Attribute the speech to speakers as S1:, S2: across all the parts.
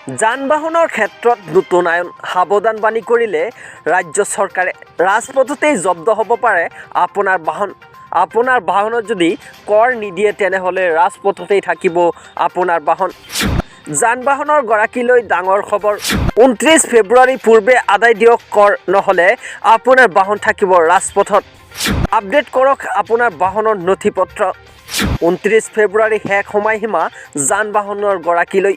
S1: যান বাহনৰ ক্ষেত্ৰত নতুন আইন। সাৱধানবাণী কৰিলে ৰাজ্য চৰকাৰে। ৰাজপথতেই জব্দ হ'ব পাৰে আপোনাৰ বাহন। আপোনাৰ বাহনত যদি কৰ নিদিয়ে, তেনেহ'লে ৰাজপথতেই থাকিব আপোনাৰ বাহন। যান বাহনৰ গৰাকীলৈ ডাঙৰ খবৰ। 29 ফেব্ৰুৱাৰী পূৰ্বে আদায় দিয়ক কৰ, নহ'লে আপোনাৰ বাহন থাকিব ৰাজপথত। আপডেট কৰক আপোনাৰ বাহনৰ নথি পত্ৰ। 29 ফেব্ৰুৱাৰী শেষ সময়সীমা যান বাহনৰ গৰাকীলৈ।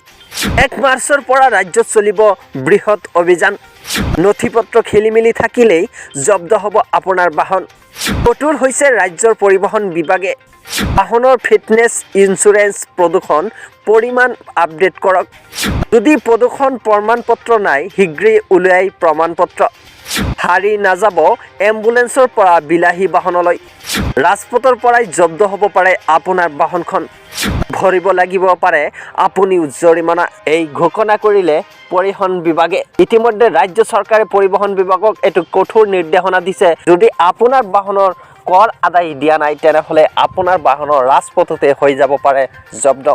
S1: 1 মাৰ্চৰ পৰা ৰাজ্যত চলিব বৃহৎ অভিযান। নথি পত্ৰ খেলি মেলি থাকিলেই জব্দ হ'ব আপোনাৰ বাহন। কঠোৰ হৈছে ৰাজ্যৰ পৰিবহণ বিভাগে। বাহনৰ ফিটনেছ, ইঞ্চুৰেঞ্চ, প্ৰদূষণ পৰিমাণ আপডেট কৰক। যদি প্ৰদূষণ প্ৰমাণ পত্ৰ নাই, শীঘ্ৰেই উলিয়াই প্ৰমাণ পত্ৰ। সাৰি নাযাব এম্বুলেন্সৰ পৰা বিলাসী বাহনলৈ। ৰাজপথৰ পৰাই জব্দ হ'ব পাৰে আপোনাৰ বাহনখন। ভৰিব লাগিব পাৰে আপুনিও জৰিমনা। এই ঘোষণা কৰিলে পৰিবহণ বিভাগে। ইতিমধ্যে ৰাজ্য চৰকাৰে পৰিবহণ বিভাগক এইটো কঠোৰ নিৰ্দেশনা দিছে। যদি আপোনাৰ বাহনৰ কৰ আদায় দিয়া নাই, তেনেহ'লে আপোনাৰ বাহনৰ ৰাজপথতে হৈ যাব পাৰে জব্দ।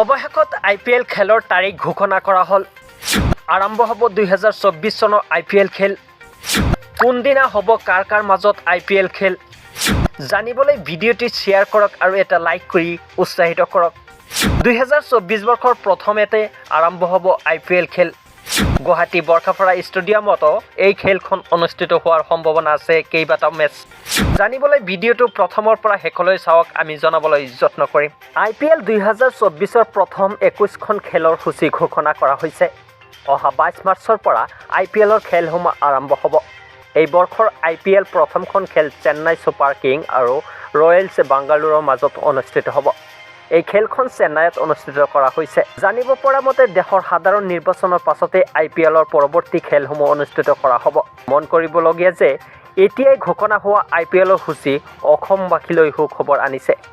S1: অৱশেষত আইপিএল খেলৰ তাৰিখ ঘোষণা কৰা হ'ল। আৰম্ভ হ'ব 2024 চনৰ আইপিএল খেল। কোনদিনা হ'ব, কাৰ কাৰ মাজত আইপিএল খেল, জানিবলৈ ভিডিঅ'টি শ্বেয়াৰ কৰক আৰু এটা লাইক কৰি উৎসাহিত কৰক। 2024 বৰ্ষৰ প্ৰথমতে আৰম্ভ হ'ব আইপিএল খেল। গুৱাহাটী বৰ্ষাপাৰা ষ্টেডিয়ামতো এই খেলখন অনুষ্ঠিত হোৱাৰ সম্ভাৱনা আছে কেইবাটাও মেচ। জানিবলৈ ভিডিঅ'টো প্ৰথমৰ পৰা শেষলৈ চাওক, আমি জনাবলৈ যত্ন কৰিম। আইপিএল 2024ৰ প্ৰথম 21খন খেলৰ সূচী ঘোষণা কৰা হৈছে। অহা 22 মাৰ্চৰ পৰা আইপিএলৰ খেলসমূহ আৰম্ভ হ'ব। এই বৰ্ষৰ আইপিএল প্ৰথমখন খেল চেন্নাই ছুপাৰ কিং আৰু ৰয়েলছ বাংগালোৰৰ মাজত অনুষ্ঠিত হ'ব। এই খেলখন চেন্নাইত অনুষ্ঠিত কৰা হৈছে। জানিব পৰা মতে, দেশৰ সাধাৰণ নিৰ্বাচনৰ পাছতে আইপিএলৰ পৰৱৰ্তী খেলসমূহ অনুষ্ঠিত কৰা হ'ব। মন কৰিবলগীয়া যে এতিয়াই ঘোষণা হোৱা আইপিএলৰ সূচী অসমবাসীলৈ সুখবৰ আনিছে।